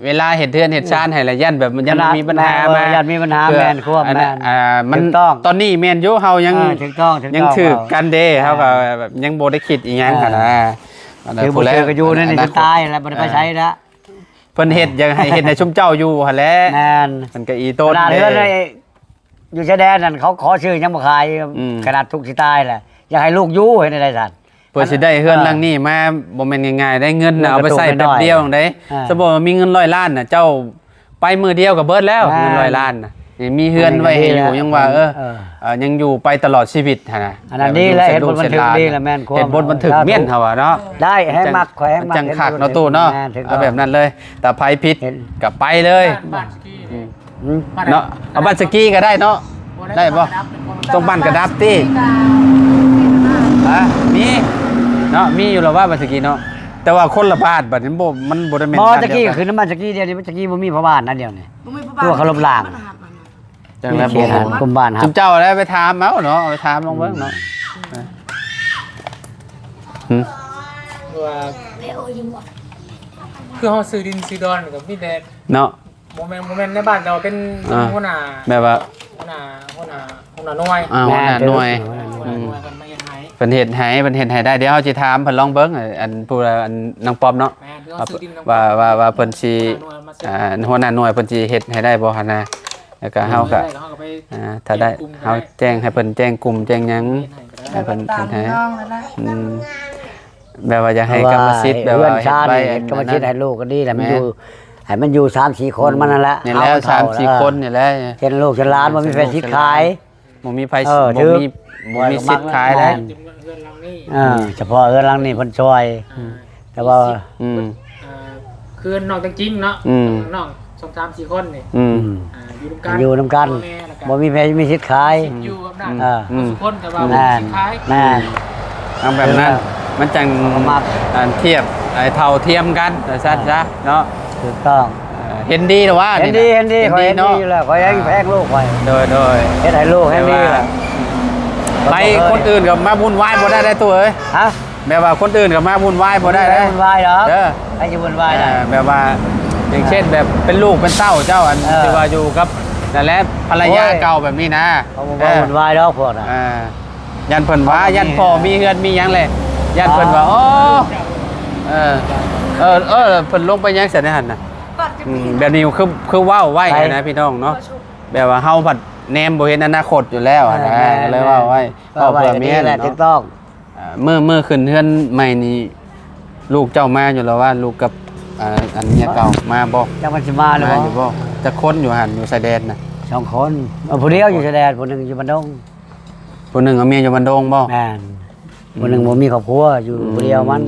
ເວລາເຮັດເຮືອນເຮັດຊານໃຫ້ລະ ຢ້ານແບບມັນຍັງມີບັນຫາມາ ຢ້ານມີບັນຫາ. ແມ່ນ ຄວາມ ອັນນັ້ນ ແມ່ນ ອ່າ ມັນ ຖືກຕ້ອງ ຕອນນີ້ແມ່ນຢູ່ ເຮົາຍັງ ເອີ ຖືກຕ້ອງ ຖືກຕ້ອງ ຍັງຖືກກັນເດ້. ເອີ ເຮົາກໍແບບຍັງບໍ່ໄດ້ຄິດອີ່ຫຍັງຫັ້ນນະ. ເອີ ຖືກບໍ່ຖືກກໍຢູ່ໃນນີ້ຈົນຕາຍແລ້ວ ບໍ່ໄດ້ໄປໃສລະ. ເອີ ເພິ່ນເຮັດຢາກໃຫ້ເຮັດໃຫ້ຊຸມເຈົ້າຢູ່ຫັ້ນແຫຼະ. ແມ່ນ ມັນກໍອີຕົນ ຂະໜາດເຮືອນໃນຢູ່ຊາຍແດນນັ້ນ ເຂົາຂໍຊື້ຍັງບໍ່ຂາຍ. ອືມ ຂະໜາດທຸກຊິຕາຍແຫຼະ ຢາກໃຫ້ລູກຢູ່ ເຮັດແນວໃດຊັ້ນ? ເພື່ອຊິໄດ້ເຮືອນ ເອີ ຫຼັງນີ້ມາ ບໍ່ແມ່ນງ່າຍໆໄດ້. ເງິນນະ ເອົາໄປໃຊ້ແປັບດຽວເດ້. ເອີ ສົມມຸດວ່າມີເງິນຮ້ອຍລ້ານນະ ເຈົ້າໄປມື້ດຽວກໍເບິດແລ້ວ. ແມ່ນ ເງິນຮ້ອຍລ້ານນະ ນີ້ມີເຮືອນໄວ້ໃຫ້ຢູ່ ຍັງວ່າ ເອີ ເອີ ເອີ ຍັງຢູ່ໄປຕະຫຼອດຊີວິດຫັ້ນນະ. ອັນນັ້ນດີແຫຼະ ເຮັດບົດບັນທຶກດີແລ້ວ ແມ່ນຄວາມ ເຮັດບົດບັນທຶກມ້ຽນເຮົາວ່າເນາະ. ໄດ້ ແຮງມັກ ຂ້ອຍແຮງມັກ ມັນຈັ່ງຄັກເນາະຕູ້ເນາະ. ແມ່ນ ຖືກຕ້ອງ ເອົາແບບນັ້ນເລີຍ ຕາໄຟຜິດ ກະໄປເລີຍ. ບ້ານສະກີ ອືມ ບ້ານ ເນາະ ເອົາບ້ານສະກີກໍໄດ້ເນາະ. ບໍ່ໄດ້ ໄດ້ບໍ່? ຕ້ອງບ້ານກະດັບຕິ? ຮະ ມີເນາະ ມີຢູ່ລະວ່າບ້ານສະກີເນາະ ແຕ່ວ່າຄົນລະບ້ານ. ບັດນີ້ບໍ່ ມັນບໍ່ໄດ້ແມ່ນ ບໍ່ ບ້ານດຽວກັນ ຕະກີ້ຄືນ້ຳບ້ານສະກີ. ດຽວນີ້ສະກີບໍ່ມີພໍ່ບ້ານນະ ດຽວນີ້ ບໍ່ມີພໍ່ບ້ານ ຕົວເຂົາລົບລ້າງ. ຈັ່ງໃດບໍ່ຮູ້ ກຸ່ມບ້ານ ຊຸມເຈົ້າໄດ້ໄປຖາມເອົາເນາະ ໄປຖາມລອງເບິ່ງເນາະ. ອືມ ຄືວ່າ ຄືເຮົາຊື້ດິນຊື້ດອນກໍມີແຕ່ເນາະ ບໍ່ແມ່ນ ບໍ່ແມ່ນໃນບ້ານ ແຕ່ວ່າເປັນ ອ່າ ຫົວໜ້າ ແບບວ່າ ຫົວໜ້າ ຫົວໜ້າ ຫົວໜ້າໜ່ວຍ. ອ່າ ຫົວໜ້າໜ່ວຍ ແມ່ນ ອືມ ເພິ່ນມາເຮັດໃຫ້ ເພິ່ນເຮັດໃຫ້ ເພິ່ນເຮັດໃຫ້ໄດ້. ດຽວເຮົາຊິຖາມເພິ່ນລອງເບິ່ງ ອັນຜູ້ ອັນນາງປ້ອມເນາະ ແມ່ນ ວ່າ ວ່າ ວ່າເພິ່ນຊິ ອ່າ ຫົວໜ້າໜ່ວຍເພິ່ນຊິເຮັດໃຫ້ໄດ້ບໍ່ຫັ້ນນະ. ແລ້ວກໍເຮົາກໍ ອ່າ ຖ້າໄດ້ ເຮົາແຈ້ງໃຫ້ເພິ່ນແຈ້ງກຸ່ມແຈ້ງຫຍັງ ໃຫ້ເພິ່ນເຮັດໃຫ້. ອືມ ແບບວ່າຢາກໃຫ້ກຳມະສິດ ແບບວ່າເຮັດໄວ້ ກຳມະສິດໃຫ້ລູກກໍດີແຫຼະ ມັນຢູ່ ໃຫ້ມັນຢູ່ສາມສີ່ຄົນມັນນັ້ນແຫຼະ. ນີ້ແຫຼະ ສາມສີ່ຄົນນີ້ແຫຼະ ເຮັດລູກເຮັດຫຼານ ບໍ່ມີໃຜສິດຂາຍ ບໍ່ມີໃຜ ເອີ ບໍ່ມີ ບໍ່ມີສິດຂາຍເດ້. ເອີ ສະເພາະເຮືອນຫຼັງນີ້ເພິ່ນຊ່ອຍ ອືມ ແຕ່ວ່າ ອືມ ອ່າ ຄືນ້ອງແຕງຈິງເນາະ ອືມ ນ້ອງສອງສາມສີ່ຄົນນີ້ ອືມ ອ່າ ຢູ່ນຳກັນ ຢູ່ນຳກັນ ພໍ່ແມ່ ແລ້ວກໍ ບໍ່ມີໃຜມີສິດຂາຍ ສິດຢູ່ອຳນາດ ອືມ ທຸກຄົນ ແຕ່ວ່າ ອືມ ບໍ່ມີສິດຂາຍ ແມ່ນ ຕ້ອງແບບນັ້ນ ເອີ ມັນຈັ່ງ ມັກ ອັນທຽບ ໃຫ້ເທົ່າທຽມກັນ ວ່າຊັ້ນຊະເນາະ. ຖືກຕ້ອງ ເອີ ເຫັນດີແລ້ວວ່າ ເຫັນດີ ນີ້ນະ ເຫັນດີ ເຫັນດີ ເຫັນດີເນາະ ເນາະ ຂ້ອຍແຮງ ອ່າ ແພງລູກຂ້ອຍ ໂດຍ ໂດຍ ເຮັດໃຫ້ລູກແຮງດີແລ້ວ ໄປຄົນອື່ນກໍມາວຸ່ນວາຍບໍ່ໄດ້ເດ້ໂຕເອີຍ ຮະ ແບບວ່າຄົນອື່ນກໍມາວຸ່ນວາຍບໍ່ໄດ້ເດ້ ວຸ່ນວາຍດອກ ເອີ ໃຜຊິວຸ່ນວາຍໄດ້ ອ່າ ແບບວ່າ ຢ່າງເຊັ່ນ ອ່າ ແບບເປັນລູກເປັນເຕົ້າເຈົ້າ ອັນ ເອີ ທີ່ວ່າຢູ່ກັບ ນັ້ນແຫຼະ ພັນລະຍາ ໂອ້ຍ ເກົ່າແບບນີ້ນະ ເຂົາບໍ່ ເອີ ວຸ່ນວາຍດອກພວກນັ້ນ ອ່າ ຢ້ານເພິ່ນວ່າ ເຂົາບໍ່ມີ ຢ້ານພໍ່ມີເຮືອນມີຫຍັງແຫຼະ ຢ້ານເພິ່ນວ່າ ອໍ ອໍ ເອີ ເອີ ເອີ ເພິ່ນລົງໄປຫຍັງຊັ້ນຫັ້ນນະ ອືມ ແບບນີ້ຄື ຄືເວົ້າໄວ້ ໃຜ ຫັ້ນນະພີ່ນ້ອງເນາະ ແບບວ່າເຮົາພັດແນມບໍ່ເຫັນອະນາຄົດຢູ່ແລ້ວຫັ້ນນະ ເອີ ແມ່ນໆ ກໍເລີຍເວົ້າໄວ້ ເວົ້າໄວ້ ເວົ້າເພື່ອເມຍ ກໍດີແຫຼະ ເນາະ ຖືກຕ້ອງ ອ່າ ມື້ ມື້ຂຶ້ນເຮືອນໃໝ່ນີ້ ລູກເຈົ້າມາຢູ່ແລ້ວວ່າ ລູກກັບ ອ່າ ອັນເມຍເກົ່າມາບໍ່? ຈັກມັນຊິມາຫຼືບໍ່ ມາຢູ່ບໍ່? ຈັກຄົນຢູ່ຫັ້ນ ຢູ່ຊາຍແດນນະ? ສອງຄົນ ເອີ ຜູ້ດຽວຢູ່ຊາຍແດນ ຜູ້ໜຶ່ງຢູ່ບ້ານດົງ ຜູ້ໜຶ່ງເອົາເມຍຢູ່ບ້ານດົງບໍ່? ແມ່ນ ອືມ ຜູ້ໜຶ່ງບໍ່ມີຄອບຄົວ ຢູ່ ອືມ ຜູ້ດຽວມັນ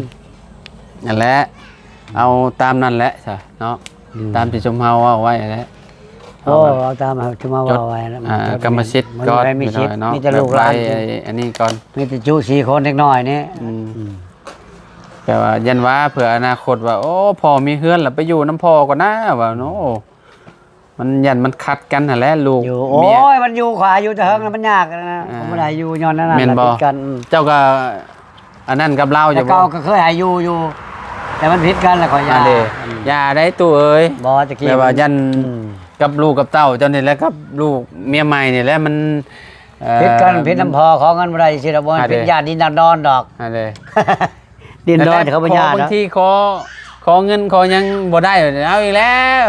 ນັ້ນແຫຼະ ເອົາຕາມນັ້ນແຫຼະຊະເນາະ ອືມ ຕາມທີ່ຊຸມເຮົາເວົ້າໄວ້ແຫຼະ ໂອ້ ເອົາຕາມທີ່ຊຸມເຮົາເວົ້າໄວ້ແຫຼະ ອ່າ ມັນກໍ ກຳມະສິດ ມັນກໍມີສິດ ມີແຕ່ລູກຫຼານ ແບບໄວ້ ອັນນີ້ກ່ອນ ມີແຕ່ຈຸສີ່ຄົນເດັກນ້ອຍນີ້ ອືມ ອືມ ແຕ່ວ່າຢ້ານວ່າເພື່ອອະນາຄົດວ່າ ໂອ້ ພໍ່ມີເຮືອນແລ້ວໄປຢູ່ນຳພໍ່ກ່ອນນາ ວ່າ ໂອ້ ມັນຢ້ານມັນຂັດກັນຫັ້ນແຫຼະ ລູກ ຢູ່ ໂອ້ຍ ເມຍ ມັນຢູ່ຂວາຢູ່ແຕ່ເທິງນະ ມັນຍາກນະ ອ່າ ບໍ່ໄດ້ຢູ່ຍ້ອນນັ້ນ ແມ່ນບໍ່? ມັນຜິດກັນ ອືມ ເຈົ້າກໍ ອັນນັ້ນກັບລາວຢູ່ບໍ່? ແຕ່ເກົ່າກໍເຄີຍໃຫ້ຢູ່ຢູ່ ແຕ່ມັນຜິດກັນແລ້ວຂ້ອຍຢ່າ ອ່າເດ້ ອືມ ຢ່າໄດ້ຕູ້ເອີຍ ບໍ່ ຕະກີ້ ແບບວ່າຢ້ານ ອືມ ກັບລູກກັບເຕົ້າເຈົ້ານີ້ແຫຼະ ກັບລູກເມຍໃໝ່ນີ້ແຫຼະ ມັນ ເອີ ຜິດກັນ ຜິດນຳພໍ່ ຂໍເງິນບໍ່ໄດ້ ຊິດອກ ບໍ່ແມ່ນຜິດ ອ່າເດ້ ຢ້ານດິນນອນດອນດອກ ອ່າເດ້ ດິນດອນເຂົາບໍ່ຍາດ ບາງທີຂໍ ຂໍເງິນຂໍຫຍັງບໍ່ໄດ້ ເອົາອີກແລ້ວ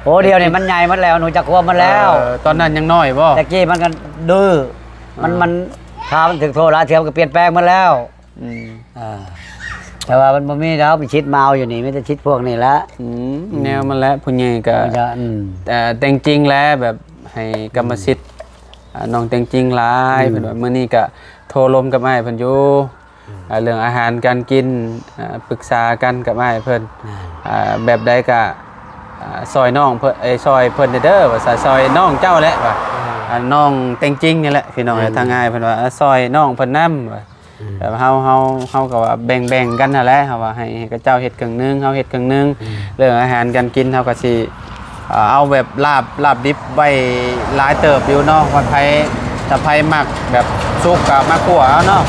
ໂອ້ ດຽວນີ້ມັນໃຫຍ່ໝົດແລ້ວ ຮູ້ຈັກຄວາມໝົດແລ້ວ ເອີ ຕອນນັ້ນຍັງນ້ອຍບໍ່? ແຕ່ກີ້ມັນກໍດື້ ມັນ ອ່າ ມັນ ຖ້າມັນຖືກໂທດຫຼາຍເທື່ອ ມັນກໍປ່ຽນແປງໝົດແລ້ວ ອືມ ເອີ ແຕ່ວ່າມັນບໍ່ມີດອກ ມີສິດມາເອົາຢູ່ນີ້ ມີແຕ່ສິດພວກນີ້ແຫຼະ ອືມ ອືມ ແນວມັນແຫຼະ ຜູ້ໃຫຍ່ກໍ ອືມ ເອີ ແຕ່ງຈິງແຫຼະ ແບບໃຫ້ກຳມະສິດ ອືມ ອ່າ ນ້ອງແຕ່ງຈິງຫຼາຍ ອືມ ເພິ່ນວ່າ ມື້ນີ້ກໍໂທລົມກັບອ້າຍເພິ່ນຢູ່ ອືມ ອ່າ ເລື່ອງອາຫານການກິນ ອ່າ ປຶກສາກັນກັບອ້າຍເພິ່ນ ແມ່ນ ອ່າ ແບບໃດກະ ອ່າ ຊ່ອຍນ້ອງເພິ່ນ ເອີຍ ຊ່ອຍເພິ່ນແດ່ເດີ ວ່າຊະ ຊ່ອຍນ້ອງເຈົ້າແຫຼະວ່າ ແມ່ນ ອ່າ ນ້ອງແຕ່ງຈິງນີ້ແຫຼະ ພີ່ນ້ອງເອີຍ ແມ່ນ ທາງອ້າຍເພິ່ນວ່າ ເອີ ຊ່ອຍນ້ອງເພິ່ນນຳວ່າ ອືມ ແບບເຮົາ ເຮົາ ເຮົາກໍວ່າແບ່ງໆກັນຫັ້ນແຫຼະ ເຮົາວ່າໃຫ້ ໃຫ້ເຂົາເຈົ້າເຮັດເຄິ່ງໜຶ່ງ ເຮົາເຮັດເຄິ່ງໜຶ່ງ ອືມ ເລື່ອງອາຫານການກິນ ເຮົາກໍຊິ ອ່າ ເອົາແບບລາບ ລາບດິບໄວ້ຫຼາຍເຕີບຢູ່ເນາະ ວ່າໃຜ ຖ້າໃຜມັກແບບສຸກກໍມາຂົ້ວເອົາເນາະ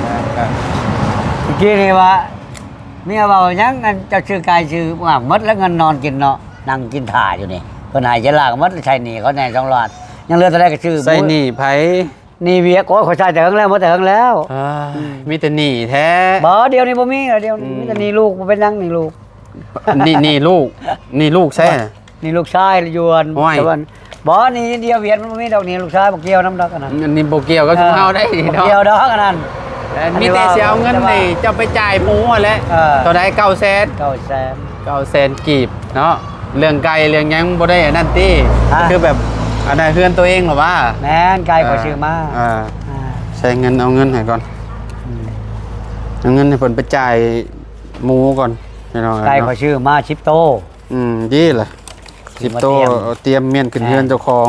ເອີ ກໍ ເມື່ອກີ້ນີ້ວ່າ ເມຍເວົ້າຫຍັງ ອັນເຈົ້າຊື້ໄກ່ຊື້ໝາກໝົດແລ້ວ ເງິນນອນກິນເນາະ ນັ່ງກິນຖ້າຢູ່ນີ້ ເພິ່ນໃຫ້ຈະລາກໝົດ ໃຊ້ໜີ້ເຂົາແດ່ສອງລ້ານ ຍັງເຫຼືອເທົ່າໃດກໍຊື້ ໃຊ້ໜີ້ໃຜ? ໜີ້ວຽກ ໂອ້ຍ ຂ້ອຍໃຊ້ແຕ່ເຫິງແລ້ວ ໝົດແຕ່ເຫິງແລ້ວ ອ່າ ອືມ ມີແຕ່ໜີ້ແທ້ ບໍ່ ດຽວນີ້ບໍ່ມີແລ້ວ ດຽວນີ້ ອືມ ມີແຕ່ໜີ້ລູກ ບໍ່ເປັນຫຍັງໜີ້ລູກ ໜີ້ ໜີ້ລູກ ໜີ້ລູກໃສ? ໜີ້ລູກຊາຍຢູ່ອັນ ໂອ້ຍ ຕະວັນ ບໍ່ ໜີ້ດຽວວຽດ ມັນບໍ່ມີດອກ ໜີ້ລູກຊາຍບໍ່ກ່ຽວນຳດອກ ອັນນັ້ນ ອັນນີ້ບໍ່ກ່ຽວກັບ ເອີ ຊຸມເຮົາໄດ໋ ບໍ່ ເນາະ ກ່ຽວດອກ ອັນນັ້ນ ແລ້ວມີແຕ່ຊິເອົາເງິນໃຫ້ເຈົ້າໄປຈ່າຍໝູຫັ້ນແຫຼະ ເອີ ເທົ່າໃດ? ເກົ້າແສນ ເກົ້າແສນ ເກົ້າແສນກີບເນາະ ເລື່ອງໄກ່ເລື່ອງຫຍັງບໍ່ໄດ້ອັນນັ້ນຕິ ຮະ ຄືແບບ ອັນນັ້ນເຮືອນໂຕເອງເຫຼືວ່າ? ແມ່ນ ໄກ່ຂ້ອຍ ອ່າ ຊື້ມາ ອ່າ ອ່າ ໃຊ້ເງິນ ເອົາເງິນໃຫ້ກ່ອນ ອືມ ເອົາເງິນໃຫ້ເພິ່ນໄປຈ່າຍໝູກ່ອນ ພີ່ນ້ອງເອີຍ ໄກ່ຂ້ອຍ ເນາະ ຊື້ມາສິບໂຕ ອືມ ດີລະ ສິບໂຕ ຕຽມ ຕຽມມ້ຽນຂຶ້ນເຮືອນເຈົ້າຂອງ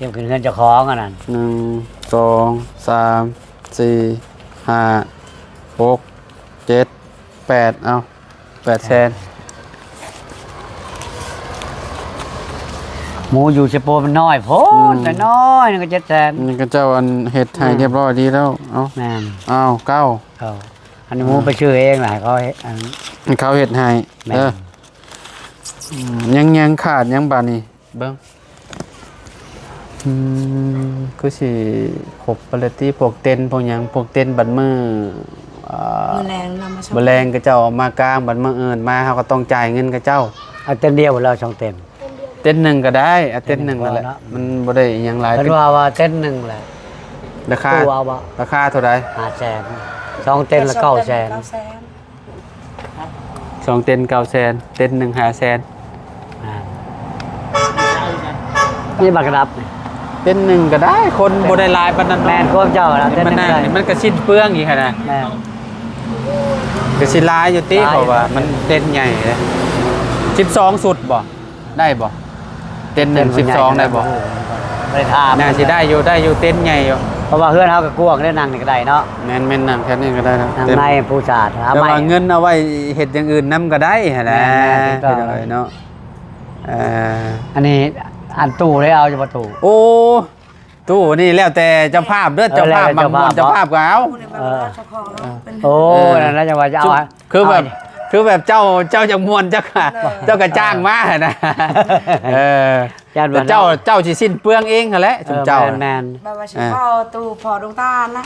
ຕຽມຂຶ້ນເຮືອນເຈົ້າຂອງອັນນັ້ນ ໜຶ່ງ ສອງ ສາມ ສີ່ ຫ້າ ຫົກ ເຈັດ ແປດ ເອົາ ແປດແສນ ໝູຢູ່ເຊໂປມັນນ້ອຍໂພດ ອືມ ນ້ອຍໆ ໜຶ່ງກໍເຈັດແສນ ນີ້ເຂົາເຈົ້າອັນເຮັດໃຫ້ ອ່າ ຮຽບຮ້ອຍດີແລ້ວ ເອົາ ແມ່ນ ເອົາ ເກົ້າ ເກົ້າ ອັນນີ້ໝູໄປຊື້ເອງລະ ໃຫ້ເຂົາເຮັດ ອັນ ໃຫ້ເຂົາເຮັດໃຫ້ ແມ່ນ ເອີ ອືມ ຍັງ ຍັງຂາດຫຍັງບາດນີ້ ເບິ່ງ ອືມ ຄືຊິຄົບໄປແລ້ວຕິ ພວກເຕັນ ພວກຫຍັງ ພວກເຕັນບັດມື້ ອ່າ ມື້ແລງນຳມາສົ່ງ ມື້ແລງເຂົາເຈົ້າເອົາມາກາງ ບັດມື້ອື່ນມາເຮົາກໍຕ້ອງຈ່າຍເງິນເຂົາເຈົ້າ ເອົາເຕັນດຽວແລ້ວ ສອງເຕັນ ເຕັນໜຶ່ງກໍໄດ້ ເອົາເຕັນໜຶ່ງນັ້ນແຫຼະ ເຕັນໜຶ່ງພໍເນາະ ມັນບໍ່ໄດ້ອີຫຍັງຫຼາຍ ເພິ່ນວ່າ ວ່າເຕັນໜຶ່ງແຫຼະ ລາຄາ ຕູ້ເອົາບໍ່ ລາຄາເທົ່າໃດ? ຫ້າແສນ ສອງເຕັນລະເກົ້າແສນ ເກົ້າແສນ ສອງເຕັນເກົ້າແສນ ເຕັນໜຶ່ງຫ້າແສນ ອ່າ ນີ້ບັກກະດັບ ເຕັນໜຶ່ງກໍໄດ້ ຄົນບໍ່ໄດ້ຫຼາຍປານນັ້ນເນາະ ແມ່ນ ຄວາມເຈົ້າລະ ເຕັນໜຶ່ງກໍໄດ້ ມັນກໍສິ້ນເປືອງອີກຫັ້ນນະ ແມ່ນ ກໍຊິຫຼາຍຢູ່ຕິ ຫຼາຍ ເພາະວ່າມັນເຕັນໃຫຍ່ເດ້ ສິບສອງຊຸດບໍ່? ໄດ້ບໍ່? ເຕັນໜຶ່ງ ເຕັນ ສິບສອງ ໄດ້ບໍ່? ບໍ່ໄດ້ຖາມ ໜ້າຊິໄດ້ຢູ່ ໄດ້ຢູ່ ເຕັນໃຫຍ່ຢູ່ ເພາະວ່າເຮືອນເຮົາກໍກວ້າງເດ້ ນັ່ງນີ້ກໍໄດ້ເນາະ ແມ່ນໆ ນັ່ງແຄ່ນີ້ກໍໄດ້ເນາະ ນັ່ງໃນປູສາດ ແຕ່ວ່າເງິນເອົາໄວ້ເຮັດຢ່າງອື່ນນຳກໍໄດ້ຫັ້ນແຫຼະ ແມ່ນໆ ພີ່ນ້ອງເອີຍເນາະ ເອີ ອັນນີ້ອັນຕູ້ໄດ້ເອົາຢູ່ບໍ່ຕູ້? ໂອ້ ຕູ້ນີ້ແລ້ວແຕ່ເຈົ້າພາບເດີ ເອີ ເຈົ້າພາບ ແລ້ວແຕ່ເຈົ້າພາບ ມັກມ່ວນ ເຈົ້າພາບກໍເອົາ. ເອີ ໂອ້ ເອີ ນັ້ນລະ ຈັ່ງວ່າຈະເອົາ ຄືແບບ ຄືແບບເຈົ້າ ເຈົ້າຢາກມ່ວນ ເຈົ້າກະ ເອີ ເຈົ້າກະຈ້າງມາຫັ້ນນະ. ເອີ ຢ້ານວ່າ ແຕ່ເຈົ້າ ເຈົ້າຊິສິ້ນເປືອງເອງຫັ້ນແຫຼະ ເອີ ຊຸມເຈົ້າ ແມ່ນໆ ແບບວ່າຊິເອົາຕູ້ພໍດວງຕານນະ.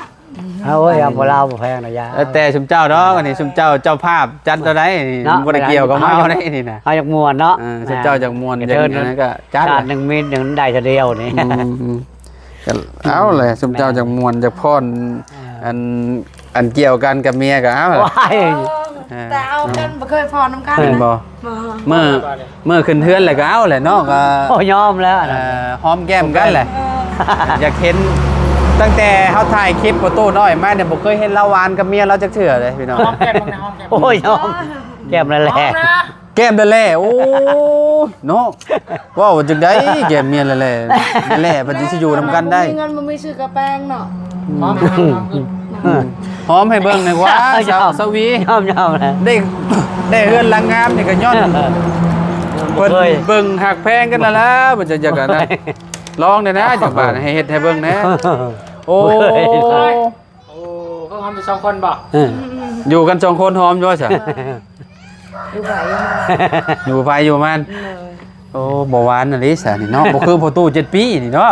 ເອົາ ໂອ້ຍ ເອົາບໍ່ລາວບໍ່ແພງນະ ຢ່າ ແຕ່ຊຸມເຈົ້າດອກ. ອັນນີ້ຊຸມເຈົ້າເຈົ້າພາບຈັດເອົາໄດ໋ນີ້ ເນາະ ບໍ່ໄດ້ກ່ຽວກັບເຮົາໄດ໋ນີ້ນະ. ເຮົາຢາກມ່ວນເນາະ ເອີ ຊຸມເຈົ້າຢາກມ່ວນ ຢາກຫຍັງກໍຈັດ ຊາດໜຶ່ງມີໜຶ່ງໄດ້ເທື່ອດຽວນີ້. ອືມ ກໍເອົາແຫຼະ ຊຸມເຈົ້າຢາກມ່ວນຢາກຟ້ອນ ເອີ ອັນ ອັນກ່ຽວກັນກັບເມຍກໍເອົາ. ວ້າຍ ເອີ ແຕ່ເອົາກັນບໍ່ເຄີຍຟ້ອນນຳກັນ ແມ່ນບໍ່? ບໍ່ ມື້ ມື້ຂຶ້ນເຮືອນແລ້ວກໍເອົາແຫຼະເນາະ ກໍ ໂອ້ ຍອມແລ້ວ ເອີ ຫອມແກ້ມກັນແຫຼະ. ເອີ ຢາກເຫັນ ຕັ້ງແຕ່ເຮົາຖ່າຍຄລິບພໍ່ຕູ້ນ້ອຍມານີ້ ບໍ່ເຄີຍເຫັນລາວຫວານກັບເມຍລາວຈັກເທື່ອເລີຍພີ່ນ້ອງ. ຫອມແກ້ມເບິ່ງແດ່ ຫອມແກ້ມ. ໂອ້ຍ ຍອມ ແກ້ມແຫຼະ ແກ້ມແຫຼະ. ໂອ້ຍ ເນາະ ເວົ້າຈັ່ງໃດ ແກ້ມເມຍແຫຼະ ແຫຼະ ບັດນີ້ຊິຢູ່ນຳກັນໄດ້ ບໍ່ມີເງິນ ບໍ່ມີຊື້ກະແປງເນາະ. ຫອມ ຫອມ ຫອມ ຫອມ ຫອມໃຫ້ເບິ່ງແດ່ກວ່າ ເອີ ສາວ ສາວຫວີ ຍອມ ຍອມແຫຼະ. ໄດ້ ໄດ້ເຮືອນຫຼັງງາມນີ້ກໍຍ້ອນ ເອີ ເພິ່ນເບິ່ງຮັກແພງກັນນັ້ນລະ ເພິ່ນຈະຢາກອັນນັ້ນ. ລອງແດ່ນະ ຈັກບາດ ໃຫ້ເຮັດໃຫ້ເບິ່ງແດ່. ໂອ້ ໂອ້ ເພິ່ນຫອມຢູ່ສອງຄົນບໍ່? ເອີ ຢູ່ກັນສອງຄົນຫອມຢູ່ວ່າຊັ້ນ. ເອີ ຢູ່ໃຜຢູ່ມັນ ຢູ່ໃຜຢູ່ມັນ. ໂອ້ ບໍ່ຫວານອີ່ຫຼີຊະນີ້ເນາະ ບໍ່ຄືພໍ່ຕູ້ເຈັດປີນີ້ເນາະ.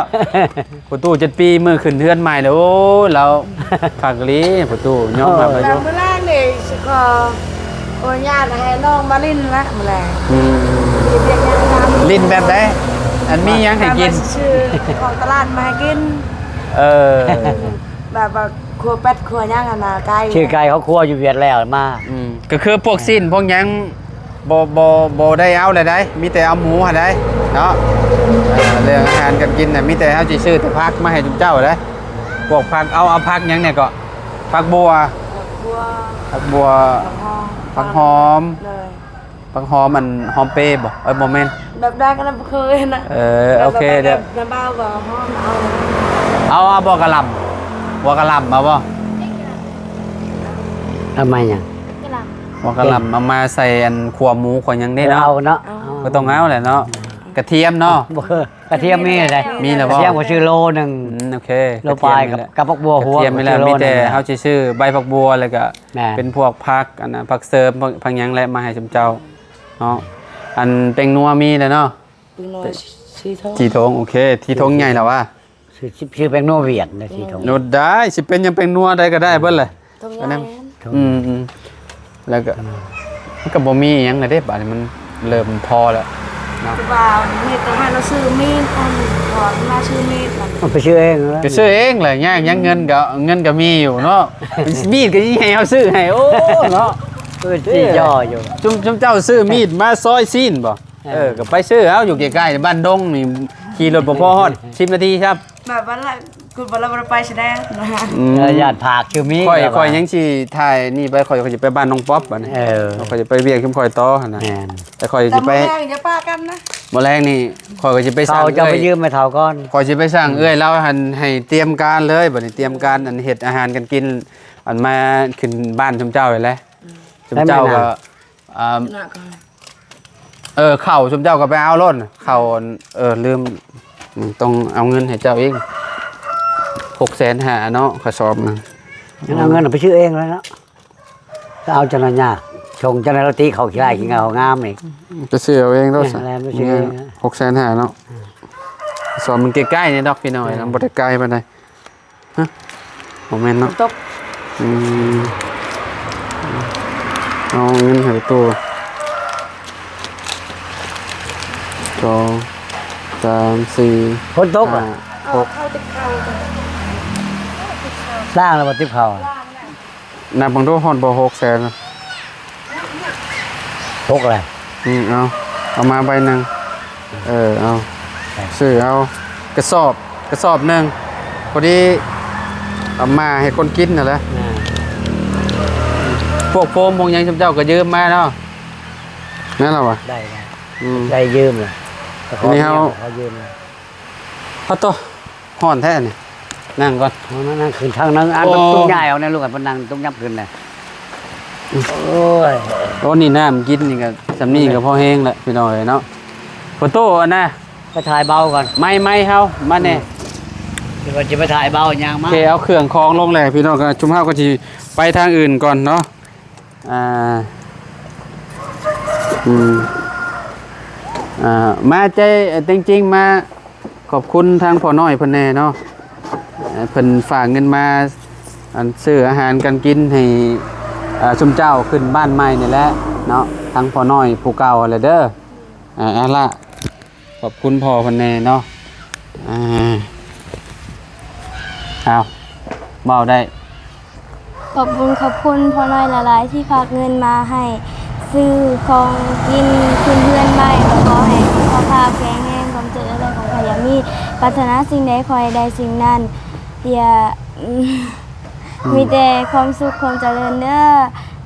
ພໍ່ຕູ້ເຈັດປີ ມື້ຂຶ້ນເຮືອນໃໝ່ແລ້ວ ໂອ້ ລາວຄັກອີ່ຫຼີ ພໍ່ຕູ້ຍອມຮັບລາວຢູ່. ມື້ແລງນີ້ຊິຂໍ ຂໍອະນຸຍາດໃຫ້ນ້ອງມາຫຼິ້ນລະມື້ແລງ. ອືມ ມີວຽກຫຍັງທຳ ຫຼິ້ນແບບໃດ? ອັນມີຫຍັງໃຫ້ກິນ ຊື້ຂອງຕະຫຼາດມາໃຫ້ກິນ. ເອີ ແບບວ່າຄົວເປັດຄົວຫຍັງຫັ້ນນະ ໄກ່ ຊື້ໄກ່ເຂົາຄົວຢູ່ຫວຽດແລ້ວມາ. ອືມ ກໍຄືພວກຊີ້ນພວກຫຍັງ ບໍ່ ບໍ່ ບໍ່ໄດ້ເອົາແລ້ວໃດ໋ ມີແຕ່ເອົາໝູຫັ້ນໃດ໋ເນາະ. ເອີ ເລື່ອງອາຫານການກິນນະ ມີແຕ່ເຮົາຊິຊື້ແຕ່ຜັກມາໃຫ້ຊຸມເຈົ້າໃດ໋. ພວກຜັກ ເອົາ ເອົາຜັກຫຍັງແດ່ເກາະ? ຜັກບົວ ຜັກບົວ ຜັກບົວ ຜັກຫອມ ຜັກຫອມ ໂດຍ ຜັກຫອມ ອັນຫອມເປບໍ່? ເອີ ບໍ່ແມ່ນ ແບບໃດກໍໄດ້ ບໍ່ເຄີຍນະ. ເອີ ໂອເຄ ແບບ ແບບ ແບບນ້ຳບ່າວບໍ່ ຫອມ ເອົາ ເອົາ ເອົາບໍ່ ກະຫຼ່ຳ ຫົວກະຫຼ່ຳເອົາບໍ່? ເອົາມາຫຍັງ? ກະຫຼ່ຳ ຫົວກະຫຼ່ຳ ເອົາມາໃສ່ອັນຂົ້ວໝູຂົ້ວຫຍັງເດ້ເນາະ. ເອົາເນາະ ເອົາ ກໍຕ້ອງເອົາແຫຼະເນາະ. ກະທຽມເນາະ ບໍ່ເຄີຍ ກະທຽມມີແລ້ວໃດ໋ ມີແລ້ວບໍ່? ກະທຽມກໍຊື້ໂລໜຶ່ງ. ອືມ ໂອເຄ ໂລປາຍ ກະທຽມນີ້ແຫຼະ ກັບ ກັບຜັກບົວຫົວ ກະທຽມນີ້ແຫຼະ ມີແຕ່ເຮົາຊິຊື້ໃບຜັກບົວ ແລ້ວກະ ແມ່ນ ເປັນພວກຜັກ ອັນນະ ຜັກເສີມ ຜັກ ຜັກຫຍັງແຫຼະ ມາໃຫ້ຊຸມເຈົ້າເນາະ. ອັນແປ້ງນົວມີແລ້ວເນາະ? ແປ້ງນົວສີ່ຖົງ ສີ່ຖົງ ໂອເຄ ສີ່ຖົງໃຫຍ່ແລ້ວຫວາ? ຊື້ ຊື້ແປ້ງນົວຫວຽດນະ ສີ່ຖົງ ໂອ້ ໄດ້ ຊິເປັນຫຍັງ ແປ້ງນົວໃດກໍໄດ້ເບິດແຫຼະ. ຖົງໃຫຍ່ ອືມໆ ແລ້ວກໍ ມັນກໍບໍ່ມີຫຍັງແລ້ວເດ້ ບາດນີ້ມັນເລີ່ມພໍແລ້ວເນາະ. ຄືວ່າມີແຕ່ໃຫ້ລາວຊື້ມີດ ອັນ ຂໍລາວຊື້ມີດ ມັນໄປຊື້ເອງແຫຼະ ໄປຊື້ເອງແຫຼະ. ຍາກຫຍັງ ເງິນກໍ ເງິນກໍມີຢູ່ເນາະ ມີດກໍຊິໃຫ້ເຮົາຊື້ໃຫ້ ໂອ້ ເນາະ. ເອີ ຈີ່ຈໍ້ຢູ່ ຊຸມ ຊຸມເຈົ້າຊື້ມີດມາຊອຍຊີ້ນບໍ່? ເອີ ເອີ ກໍໄປຊື້ເອົາ ຢູ່ໃກ້ໆ ບ້ານດົງນີ້ ຂີ່ລົດບໍ່ພໍຮອດສິບນາທີຊ້ຳ. ແບບວ່າລະ ຄືວ່າລາວບໍ່ໄດ້ໄປຊະແດ່. ອືມ ເອີ ຢ້ານພາກຊື່ມີດ ຂ້ອຍ ຂ້ອຍຍັງຊິຖ່າຍນີ້ໄປ ຂ້ອຍ ຂ້ອຍຊິໄປບ້ານນ້ອງປັອບບັດນີ້. ເອີ ຂ້ອຍຊິໄປວຽກຊຸມຂ້ອຍຕໍ່ຫັ້ນນະ. ແມ່ນ ແຕ່ຂ້ອຍຊິໄປ ແຕ່ມື້ແລງຢ່າປະກັນນະ ມື້ແລງນີ້ ຂ້ອຍກໍຊິໄປສັ່ງ ເຈົ້າໄປຢືມແມ່ເຖົ້າກ່ອນ. ຂ້ອຍຊິໄປສັ່ງເອື້ອຍລາວຫັ້ນ ໃຫ້ຕຽມການເລີຍ ບັດນີ້ຕຽມການ ອັນເຮັດອາຫານການກິນ ອັນມາຂຶ້ນບ້ານຊຸມເຈົ້າຫັ້ນແຫຼະ. ອືມ ຊຸມເຈົ້າກໍ ອ່າ ເອີ ເຂົ້າຊຸມເຈົ້າກໍໄປເອົາໂລດ ເຂົ້າ ເອີ ລືມ ອືມ ຕ້ອງເອົາເງິນໃຫ້ເຈົ້າອີກ ຫົກແສນຫ້າເນາະ ກະສອບນະ. ຍັງເອົາເງິນໄປຊື້ເອງແລ້ວເນາະ ກໍເອົາຈັ່ງນັ້ນຍາ ຊົງຈັ່ງນັ້ນລະຕິ ເຂົ້າຂີ້ຮ້າຍຂີ້ເຫງົາງາມອີກ ໄປຊື້ເອົາເອງໂລດ. ແມ່ນ ຫົກແສນຫ້າເນາະ ກະສອບມັນໃກ້ໆນີ້ດອກພີ່ນ້ອງ ມັນບໍ່ໄດ້ໄກປານໃດ. ຮະ ບໍ່ແມ່ນເນາະ ຝົນຕົກ. ອືມ ເອົາເງິນໃຫ້ໂຕ ສອງ ສາມ ສີ່ ຝົນຕົກ ຫ້າ ຫົກ ເອົາຕິບເຂົ້າ ລ້າງແລ້ວບໍ່ ຕິບເຂົ້າ ລ້າງແລ້ວ. ນັບເບິ່ງດູ ຮອດບໍ່ ຫົກແສນ ຫົກແຫຼະ. ອືມ ເອົາ ເອົາມາໃບໜຶ່ງ. ເອີ ເອົາ ຊື້ເອົາ ກະສອບ ກະສອບໜຶ່ງ ພໍດີເອົາມາໃຫ້ຄົນກິນຫັ້ນແຫຼະ. ອ່າ ພວກໂຟມພວກຫຍັງ ຊຸມເຈົ້າກໍຢືມມາເນາະ ແມ່ນລະຫວາ? ໄດ້ ໄດ້ ອືມ ໄດ້ຢືມລະ ອັນນີ້ເຮົາ ເຂົາຢືມລະ. ປະໂຕ ຮ້ອນແທ້ນີ້ ນັ່ງກ່ອນ ເອົາ ນັ່ງ ນັ່ງຂຶ້ນທາງນັ້ນ ອັນ ໂອ້ ຕຸ້ມຍ້າຍເອົາແນ່ລູກ ໃຫ້ເພິ່ນນັ່ງ ຕຸ້ມຫຍັບຂຶ້ນແນ່. ໂອ້ຍ ໂອ້ ນີ້ນ້ຳກິນນີ້ກໍ ສ່ຳນີ້ກໍພໍແຮງແລ້ວ ພີ່ນ້ອງເອີຍເນາະ. ປະຕູອັນນະ ໄປຖ່າຍເບົາກ່ອນ ໄມ້ ໄມ້ເຮົາມາແດ່. ອືມ ຊິວ່າຈະໄປຖ່າຍເບົາຍ່າງມາ ໂອເຄ ເອົາເຄື່ອງຂອງລົງແລ້ວ ພີ່ນ້ອງ ກະຊຸມເຮົາກະຊິໄປທາງອື່ນກ່ອນເນາະ. ອ່າ ອືມ ອ່າ ມາໃຈ ເອີ ເຕັງຈິງ ມາຂອບຄຸນທາງພໍ່ນ້ອຍເພິ່ນແດ່ເນາະ. ເອີ ເພິ່ນຝາກເງິນມາ ອັນ ຊື້ອາຫານການກິນໃຫ້ ເອີ ຊຸມເຈົ້າຂຶ້ນບ້ານໃໝ່ນີ້ແຫຼະເນາະ ທາງພໍ່ນ້ອຍຜູ້ເກົ່າຫັ້ນແຫຼະເດີ. ອ່າ ເອົາລະ ຂອບຄຸນພໍ່ເພິ່ນແດ່ເນາະ. ອ່າ ເອົາ ເວົ້າໄດ້. ຂອບບຸນຂອບຄຸນພໍ່ນ້ອຍຫຼາຍໆ ທີ່ຝາກເງິນມາໃຫ້ຊື້ຂອງກິນຂຶ້ນເຮືອນໃໝ່. ຂໍໃຫ້ສຸຂະພາບແຂງແຮງ ຄວາມເຈັບຢ່າໄດ້ ຄວາມໄຂ້ຢ່າມີ ປາດຖະໜາສິ່ງໃດຂໍໃຫ້ໄດ້ສິ່ງນັ້ນ. ຢ່າ ອືມ ມີແຕ່ຄວາມສຸກຄວາມຈະເລີນເດີ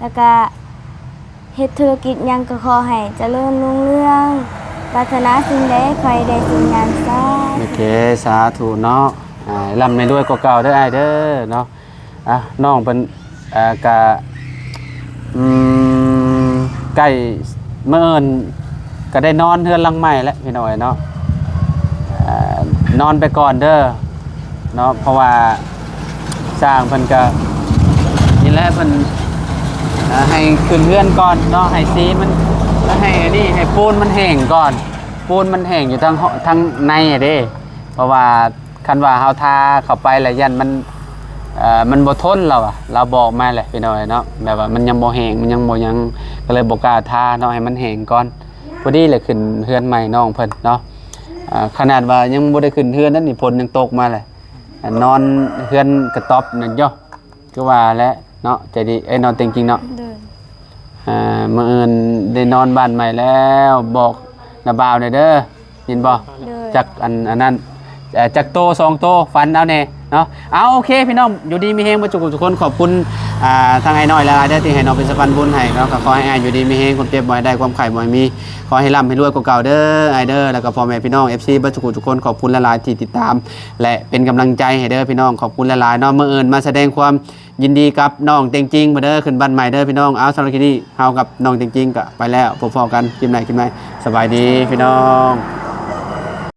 ແລ້ວກະ ເຮັດທຸລະກິດຫຍັງກໍຂໍໃຫ້ຈະເລີນຮຸ່ງເຮືອງ ປາດຖະໜາສິ່ງໃດຂໍໃຫ້ໄດ້ສິ່ງນັ້ນ. ສາ ໂອເຄ ສາທຸເນາະ. ອ່າ ລ່ຳໃຫ້ລວຍກວ່າເກົ່າເດີອ້າຍເດີເນາະ. ອ່າ ນ້ອງເພິ່ນ ອ່າ ກະ ອືມ ໃກ້ ມື້ອື່ນກະໄດ້ນອນເຮືອນຫຼັງໃໝ່ແລ້ວພີ່ນ້ອງເອີຍເນາະ. ອ່າ ນອນໄປກ່ອນເດີ ເນາະ ເພາະວ່າຊ່າງເພິ່ນກະນີ້ແຫຼະ ເພິ່ນ ເອີ ໃຫ້ຂຶ້ນເຮືອນກ່ອນເນາະ ໃຫ້ສີມັນ ໃຫ້ອັນນີ້ ໃຫ້ປູນມັນແຫ້ງກ່ອນ ປູນມັນແຫ້ງຢູ່ທາງ ທາງໃນເດ້. ເພາະວ່າຄັນວ່າເຮົາທາເຂົ້າໄປແລ້ວຢ້ານມັນ ເອີ ມັນບໍ່ທົນ ລາວວ່າ ລາວບອກມາແຫຼະພີ່ນ້ອງເນາະ ແບບວ່າມັນຍັງບໍ່ແຫ້ງ ມັນຍັງບໍ່ຫຍັງ ກໍເລີຍບໍ່ກ້າທາເນາະ ໃຫ້ມັນແຫ້ງກ່ອນ. ພໍດີແຫຼະຂຶ້ນເຮືອນໃໝ່ນ້ອງເພິ່ນເນາະ. ອ່າ ຂະໜາດວ່າຍັງບໍ່ໄດ້ຂຶ້ນເຮືອນນັ້ນນີ້ ຝົນຍັງຕົກມາແຫຼະ. ອ່າ ນອນເຮືອນກະຕ໊ອບນັ້ນເນາະ ຄືວ່າແຫຼະເນາະ ໃຈດີ ເອີຍ ນ້ອງເຕັງຈິງເນາະ. ໂດຍ ອ່າ ມື້ອື່ນໄດ້ນອນບ້ານໃໝ່ແລ້ວ ບອກນ້າບ່າວແດ່ເດີ ຍິນບໍ່? ໂດຍ ຈັກອັນ ອັນນັ້ນ ເອີ ຈັກໂຕ ສອງໂຕ ຝັນເອົາແດ່ເນາະ. ເອົາ ໂອເຄ ພີ່ນ້ອງ ຢູ່ດີມີແຮງເບິດທຸກຜູ້ທຸກຄົນ. ຂອບຄຸນ ອ່າ ທາງອ້າຍນ້ອຍຫຼາຍໆເດີ ທີ່ໃຫ້ນ້ອງເປັນສະພານບຸນໃຫ້ເນາະ. ກໍຂໍໃຫ້ອ້າຍຢູ່ດີມີແຮງ ຄວາມເຈັບບໍ່ໃຫ້ໄດ້ ຄວາມໄຂ້ບໍ່ໃຫ້ມີ ຂໍໃຫ້ລ່ຳໃຫ້ລວຍກວ່າເກົ່າເດີອ້າຍເດີ ແລ້ວກໍພໍ່ແມ່ພີ່ນ້ອງ ເອັຟຊີ ເບິດທຸກຜູ້ທຸກຄົນ. ຂອບຄຸນຫຼາຍໆທີ່ຕິດຕາມ ແລະ ເປັນກຳລັງໃຈໃຫ້ເດີພີ່ນ້ອງ. ຂອບຄຸນຫຼາຍໆເນາະ. ມື້ອື່ນມາສະແດງຄວາມຍິນດີກັບນ້ອງເຕັງຈິງເພິ່ນເດີ ຂຶ້ນບ້ານໃໝ່ເດີພີ່ນ້ອງ. ເອົາ ສຳລັບຄລິບນີ້ ເຮົາກັບນ້ອງເຕັງຈິງກໍໄປແລ້ວ. ພົບພໍ້ກັນຄລິບໃໝ່ ຄລິບໃໝ່. ສະບາຍດີພີ່ນ້ອງ.